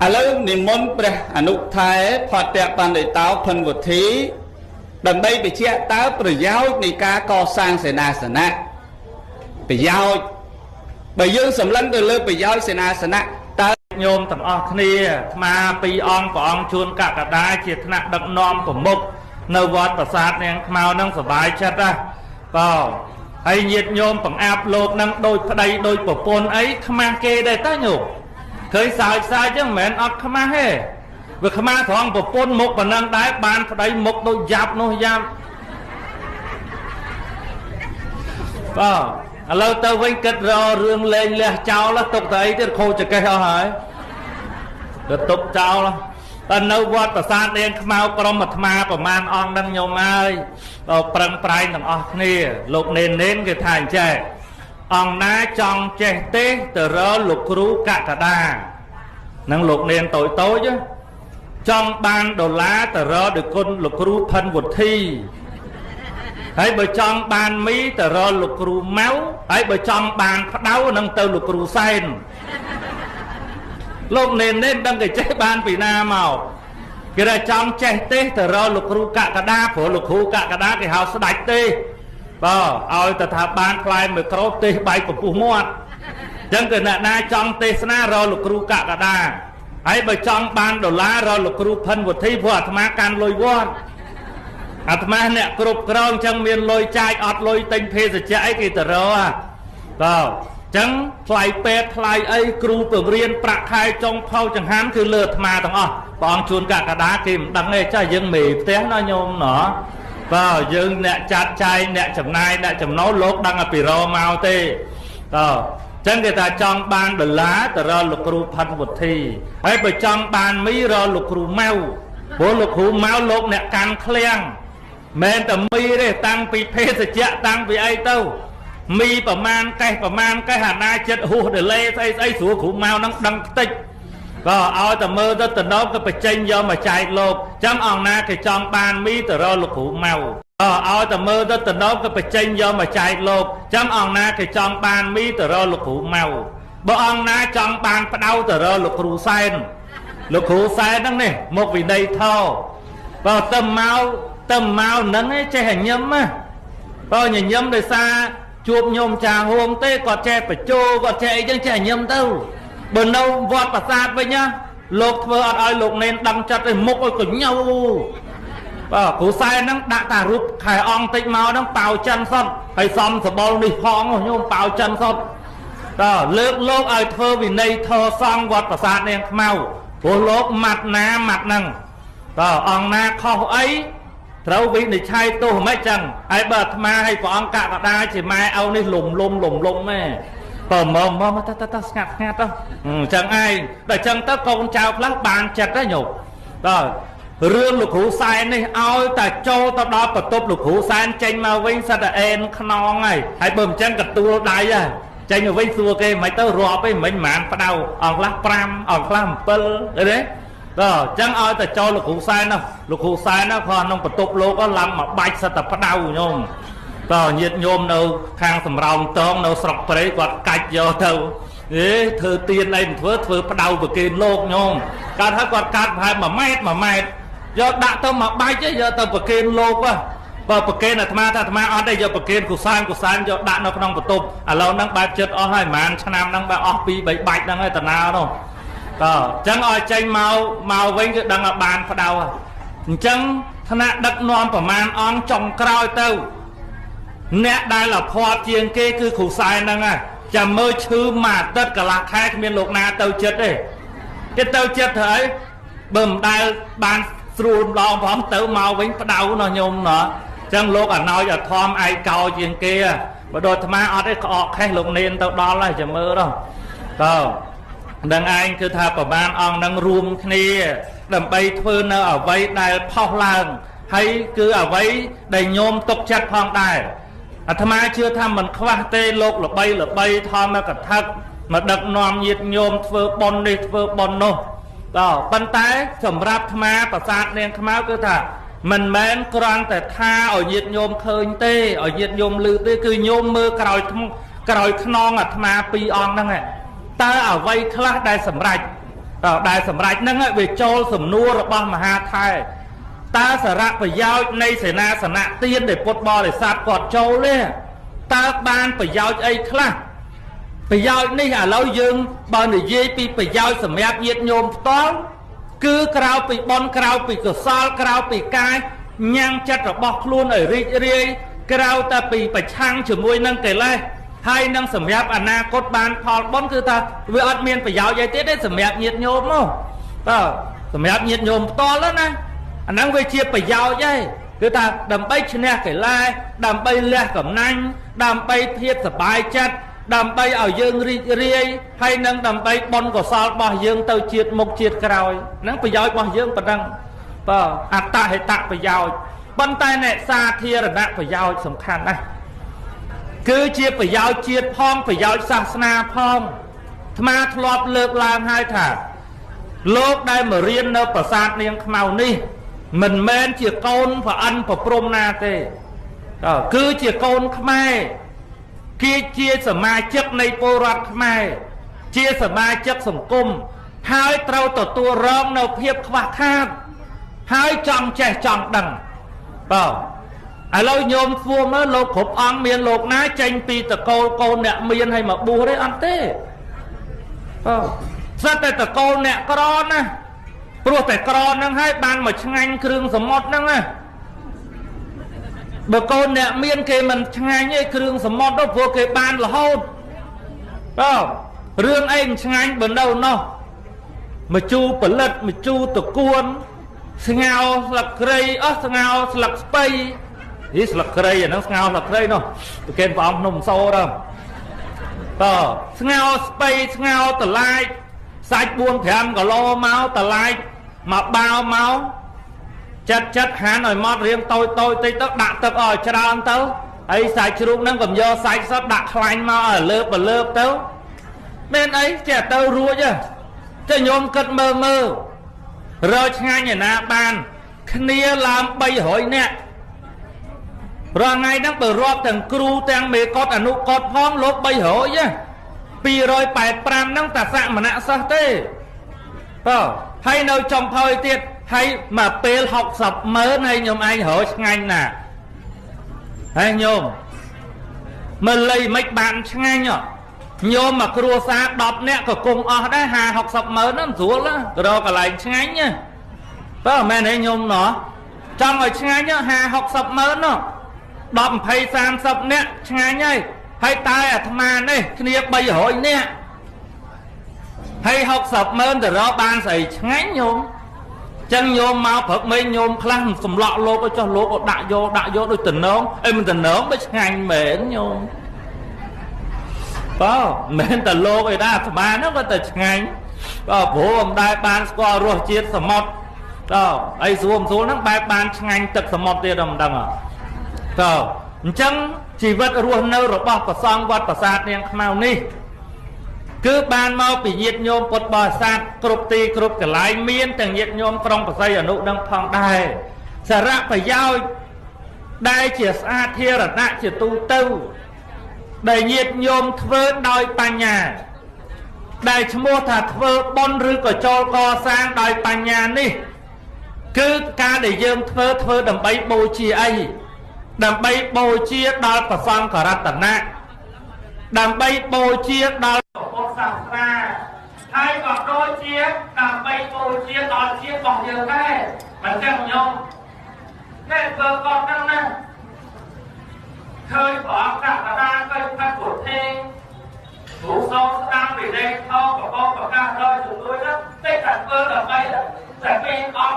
ឥឡូវនិមន្តព្រះអនុថែផតៈបណ្ឌិតោភិនវុធីដើម្បីបញ្ជាក់តើប្រយោជន៍នៃការកសាងសេនាសនៈប្រយោជន៍បើយើងសម្លឹងទៅលើប្រយោជន៍សេនាសនៈតើញោមទាំងអស់គ្នាអាត្មាពីរអង្គព្រះអង្គជួនកកដាជាថ្នាក់ដឹកនាំប្រមុខនៅវត្តប្រាសាទនាងខ្មៅនឹងសบายចិត្តណាបាទហើយញាតិញោមបង្អាប់លោកនឹងដូចប្តីដូចប្រពន្ធអីខ្មាស់គេដែរតើញោមឃើញសើចសើចចឹងមិនមែនអត់ខ្មាស់ទេវាខ្មាស់ត្រង់ប្រពន្ធមុខប៉ុណ្ណឹងដែរបានប្តីមុខដូចយ៉ាប់នោះយ៉ាប់បាទឥឡូវទៅវិញគិតរករឿងលេងលះចោលទុកតែអីទៀតខូចចកេះអស់ហើយទៅទុកចោលតែនៅវត្តប្រាសាទនាងខ្មៅក្រុមអាត្មាប្រមាណអង្គនឹងញោមហើយដល់ប្រឹងប្រែងទាំងអស់គ្នាលោកនេននេនគេថាអញ្ចេះអង្គណាចង់ចេះទេទៅរកលោកគ្រូកកដានឹងលោកនេនតូចតូចចង់បានដុល្លារទៅរកដោយគុណលោកគ្រូផិនវុធីហើយបើចង់បានមីទៅរកលោកគ្រូម៉ៅហើយបើចង់បានផ្ដៅនឹងទៅលោកគ្រូសែនលោកនេននេនដឹងតែចេះបានពីណាមកគេថាចង់ចេះទេទៅរកលោកគ្រូកកដាព្រោះលោកគ្រូកកដាគេហៅស្ដេចទេបាទឲ្យតែថាបានផ្លែមួយក្រូចទេសបែកពពុះមាត់អញ្ចឹងគឺអ្នកណាចង់ទេសនារកលោកគ្រូកកដាហើយបើចង់បានដុល្លាររកលោកគ្រូផិនវុធីព្រោះអាត្មាកាន់លុយវត្តអាត្មាអ្នកគ្រប់គ្រងអញ្ចឹងមានលុយចាយអត់លុយទិញភេសជ្ជៈអីគេទៅរកបាទចឹងថ្លៃពេទ្យថ្លៃអីគ្រូពង្រៀនប្រាក់ខែចុងផៅចង្ហាន់គឺលើអាត្មាទាំងអស់ព្រះអង្គជួនកកដាគេមិនដឹងទេចាស់យើងមេផ្ទះណាញោមណោះបាទយើងអ្នកចាត់ចែងអ្នកចំណាយអ្នកចំណូលលោកដឹងតែពីរមកទេបាទចឹងគេថាចង់បានដុល្លារទៅរកលោកគ្រូផិនវុធីហើយបើចង់បានមីរកលោកគ្រូម៉ៅព្រោះលោកគ្រូម៉ៅលោកអ្នកកាន់ឃ្លាំងមិនតែមីទេតាំងពីភេសជ្ជៈតាំងពីអីទៅមីប្រមាណកេះប្រមាណកេះអាណាចិត្តហួសដលេស្អីស្អីស្រួលគ្រូម៉ៅនឹងដឹងខ្ទេចបាទឲ្យតែមើលទៅតំណងក៏បញ្ចេញយកមកចែកលោកចាំអង្គណាគេចង់បានមីទៅរកលោកគ្រូម៉ៅឲ្យតែមើលទៅតំណងក៏បញ្ចេញយកមកចែកលោកចាំអង្គណាគេចង់បានមីទៅរកលោកគ្រូម៉ៅបើអង្គណាចង់បានផ្ដៅទៅរកលោកគ្រូសែនលោកគ្រូសែនហ្នឹងនេះមកវិន័យធម៌បើទៅមកហ្នឹងឯងចេះញញឹមណាបើញញឹមដោយសារជួបញោមចាហួងទេគាត់ចេះបញ្ជោគាត់ចេះអីចឹងចេះញឹមទៅបើនៅវត្តប្រាសាទវិញណាលោកធ្វើអត់ឲ្យលោកនេនដឹងចិត្តទេមុខឲ្យកញៅបាទគ្រូសែនហ្នឹងដាក់តារូបខែអង្គតិចមកហ្នឹងប៉ាវចិនសុទ្ធហើយសំសបុលនេះផងញោមប៉ាវចិនសុទ្ធតើលើកលោកឲ្យធ្វើវិន័យធម៌សង្ឃវត្តប្រាសាទនាងខ្មៅព្រោះលោកម៉ាត់ណាម៉ាត់ហ្នឹងតើអង្គណាខុសអីត្រូវវិនិច្ឆ័យទោសមិនចឹងហើយបើអាត្មាឲ្យព្រះអង្គកកដាជាម៉ែឪនេះលំលំលំលំឯងបើមកមកតតស្ងាត់ស្ងាត់ទៅអញ្ចឹងឯងដល់ចឹងទៅកូនចៅខ្លះបានចិត្តទេញោមដល់រឿងលោកគ្រូសែននេះឲ្យតែចូលទៅដល់បន្ទប់លោកគ្រូសែនចេញមកវិញសិតតែអេនខ្នងហើយហើយបើមិនចឹងកទួលដៃហើយចេញមកវិញសួរគេមិនទៅរាប់ឯងមិនហ្មងផ្ដៅអង្គខ្លះ5អង្គខ្លះ7ទេបាទអញ្ចឹងឲ្យតែចូលលោកគ្រូសែននោះលោកគ្រូសែននោះគាត់ក្នុងបន្ទប់លោកឡើងមកបាច់សិតតែផ្ដៅញោមតើញាតិញោមនៅខាងសំរោងតងនៅស្រុកព្រៃគាត់កាច់យកទៅអេធ្វើទៀនអីមិនធ្វើធ្វើផ្ដៅប្រគេនលោកញោមកាត់ហើយគាត់កាត់ប្រហែល1ម៉ែត្រ1ម៉ែត្រយកដាក់ទៅមកបាច់យកទៅប្រគេនលោកបើប្រគេនអាត្មាថាអាត្មាអត់ទេយកប្រគេនកុសានកុសានយកដាក់នៅក្នុងបន្ទប់ឥឡូវហ្នឹងបែបចិត្តអស់ហើយប្រហែលឆ្នាំហ្នឹងបែបអស់2 3បាច់ហ្នឹងហើយតាណានោះតើអញ្ចឹងឲ្យចេញមកវិញគឺដឹងឲ្យបានផ្ដៅអញ្ចឹងថ្នាក់ដឹកនាំប្រមាណអង្គចុងក្រោយទៅអ្នកដែលអភ័ព្វជាងគេគឺគ្រូសែនហ្នឹងហើយចាំមើលឈឺមួយអាទិត្យកន្លះខែគ្មានលោកណាទៅចិត្តទេគេទៅចិត្តធ្វើអីបើមិនដែលបានស្រួលម្ដងផងទៅមកវិញផ្ដៅណោះញោមណោះអញ្ចឹងលោកអាណោចអាធំឯកោជាងគេបើដូចអាត្មាអត់ទេក្អកខេះលោកនេនទៅដល់ហើយចាំមើលដល់តើនឹងឯងគឺថាប្រមាណអង្គនឹងរួមគ្នាដើម្បីធ្វើនៅអ្វីដែលផុសឡើងហើយគឺអ្វីដែលញោមទុកចិត្តផងដែរអាត្មាជឿថាមិនខ្វះទេលោកល្បីល្បីធម្មកថាមកដឹកនាំញាតិញោមធ្វើបុណ្យនេះធ្វើបុណ្យនោះបាទប៉ុន្តែសម្រាប់អាត្មាប្រាសាទនាងខ្មៅគឺថាមិនមែនគ្រាន់តែថាឲ្យញាតិញោមឃើញទេឲ្យញាតិញោមឮទេគឺញោមមើលក្រោយខ្នងអាត្មាពីរអង្គហ្នឹងតើអ្វីខ្លះដែលសម្រេច ដែលសម្រេចហ្នឹងវាចូលសំណួររបស់មហាថែតើសារៈប្រយោជន៍នៃសេនាសនៈទានដែលពុទ្ធបរិស័ទគាត់ចូលទេតើបានប្រយោជន៍អីខ្លះប្រយោជន៍នេះឥឡូវយើងបើនិយាយពីប្រយោជន៍សម្រាប់ញាតិញោមផ្ទាល់គឺក្រៅពីបុណ្យក្រៅពីកុសលក្រៅពីការញ៉ាំងចិត្តរបស់ខ្លួនឲ្យរីករាយក្រៅតែពីប្រឆាំងជាមួយនឹងកិលេសហើយនឹងសម្រាប់អនាគតបានផលបុណ្យគឺថាវាអត់មានប្រយោជន៍អីទៀតទេសម្រាប់ញាតិញោមមកបាទសម្រាប់ញាតិញោមផ្ទាល់ណាអាហ្នឹងវាជាប្រយោជន៍ហើយគឺថាដើម្បីឈ្នះកិលេសដើម្បីលះកំណាញ់ដើម្បីភាពសប្បាយចិត្តដើម្បីឲ្យយើងរីករាយហើយនឹងដើម្បីបុណ្យកុសលរបស់យើងទៅជាតិមុខជាតិក្រោយហ្នឹងប្រយោជន៍របស់យើងប៉ុណ្ណឹងបាទអត្តហេតប្រយោជន៍ប៉ុន្តែអ្នកសាធារណៈប្រយោជន៍សំខាន់ណាស់គឺជាប្រយោជន៍ជាតិផងប្រយោជន៍សាសនាផងអាត្មាធ្លាប់លើកឡើងហើយថាលោកដែលមករៀននៅប្រាសាទនាងខ្មៅនេះមិនមែនជាកូនប្រអិនប្រព្រំណាទេគឺជាកូនខ្មែរគេជាសមាជិកនៃពលរដ្ឋខ្មែរជាសមាជិកសង្គមហើយត្រូវទទួលរងនៅភាពខ្វះខាតហើយចង់ចេះចង់ដឹងបាទឥឡូវញោមសួរមើលលោកគ្រប់អង្គមានលោកណាចេញពីតកូលកូនអ្នកមានឲ្យមកបួសទេអត់ទេបាទសិតតែតកូលអ្នកក្រណាព្រោះតែក្រហ្នឹងហើយបានមកឆ្ងាញ់គ្រឿងសមុទ្រហ្នឹងណាបើកូនអ្នកមានគេមិនឆ្ងាញ់ទេគ្រឿងសមុទ្រទៅព្រោះគេបានរហូតបាទរឿងអីមិនឆ្ងាញ់បើនៅនោះមកជូរផលិតមកជូរតកួនស្ងោស្លឹកគ្រៃអស់ស្ងោស្លឹកស្ពៃនេះស្លឹកគ្រៃអាហ្នឹងស្ងោស្លឹកគ្រៃនោះប្រគេនព្រះអង្គភ្នំសូរបាទស្ងោស្ពៃស្ងោតឡាចសាច់4 5គីឡូមកតឡាចមកបាវមកចិត្តហានឲ្យម៉ត់រៀងតូចតូចតិចទៅដាក់ទឹកឲ្យច្រើនទៅហើយសាច់ជ្រូកហ្នឹងកុំយកសាច់សតដាក់ខ្លាញ់មកឲ្យលើបលើបទៅមានអីចេះទៅរួចចេះញោមគិតមើលមើលរកឆ្ងាញ់ឯណាបានគ្នាឡើង300នាក់រាល់ថ្ងៃហ្នឹងបើរាប់ទាំងគ្រូទាំងមេកុដអនុកុដផងលោក300ហ៎285ហ្នឹងតាសមណៈសិស្សទេបាទហើយនៅចំផើយទៀតហើយមកពេល60ម៉ឺនហើយញោមឯងរកឆ្ងាញ់ណាហើយញោមមើលលៃមិនបានឆ្ងាញ់ញោមមកគ្រួសារ10នាក់ក៏គង់អស់ដែរ50 60ម៉ឺនហ្នឹងស្រួលរកកន្លែងឆ្ងាញ់បាទមែនទេញោមណោះចង់ឲ្យឆ្ងាញ់50 60ម៉ឺនណោះ10 20 30នាក់ឆ្ងាញ់ហើយហើយតែអាត្មានេះគ្នា300នាក់ហើយ60ម៉ឺនទៅរកបានស្អីឆ្ងាញ់ញោមចឹងញោមមកព្រឹកមិញញោមខ្លះសម្លក់លោកឲ្យចុះលោកក៏ដាក់យកដូចតំណងអីមិនតំណងបើឆ្ងាញ់មែនញោមបាទមិនតែលោកអីដែរអាត្មាហ្នឹងក៏តែឆ្ងាញ់បាទព្រោះមិនដែលបានស្គាល់រសជាតិសមុទ្រតើអីស្រួលស្រួលហ្នឹងបែបបានឆ្ងាញ់ទឹកសមុទ្រទៀតមិនដឹងតើអញ្ចឹងជីវិតរស់នៅរបស់ព្រះសង្ឃវត្តប្រាសាទនាងខ្មៅនេះគឺបានមកពីញាតិញោមពុទ្ធបរិស័ទគ្រប់ទីគ្រប់កន្លែងមានទាំងញាតិញោមក្រុងបរសៃអនុនឹងផងដែរសារៈប្រយោជន៍ដែលជាសាធារណៈជាទូទៅដែលញាតិញោមធ្វើដោយបញ្ញាដែលឈ្មោះថាធ្វើបុណ្យឬក៏ចូលកសាងដោយបញ្ញានេះគឺការដែលយើងធ្វើដើម្បីបូជាអីដើម្បីបូជាដល់ព្រះសង្ឃរតនៈដើម្បីបូជាដល់ពុទ្ធសាសនាហើយក៏ដូចជាដើម្បីបូជាដល់ជាតិរបស់យើងដែរមិនចឹងញោមតែធ្វើក៏ហ្នឹងណាឃើញព្រះអង្គកក្កដាទៅផាត់ពុទ្ធេគ្រូសងស្ដាំពីលេខថោកបោប្រកាសដល់ជំនួយហ្នឹងតែតែធ្វើដើម្បីតែពីអង្គ